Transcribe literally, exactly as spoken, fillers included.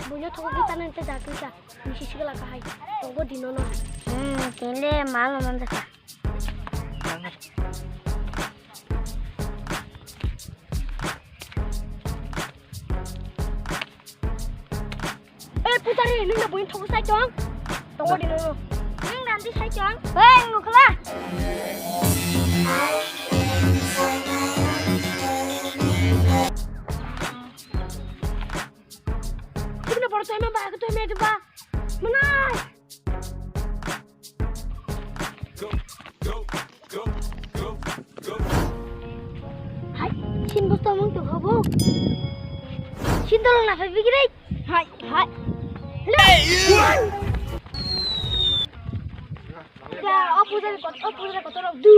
Buino thogo kita nang te jatwi ka. Misi sigala ka hai. Togo dino no. Hmm, tele malo man jaka. Eh, putari, nung na buin thogo sai tong. Tongo di nung. Nung randi sai tong. Hei, ngukla. Sibina boro toima ba, aku toima itu ba. Menai. Hai, sin bus tomong tu hobo. Sin tolong na phai bigire. Hai, hai. Hello. Ya, opposite kot, opposite kot orang du.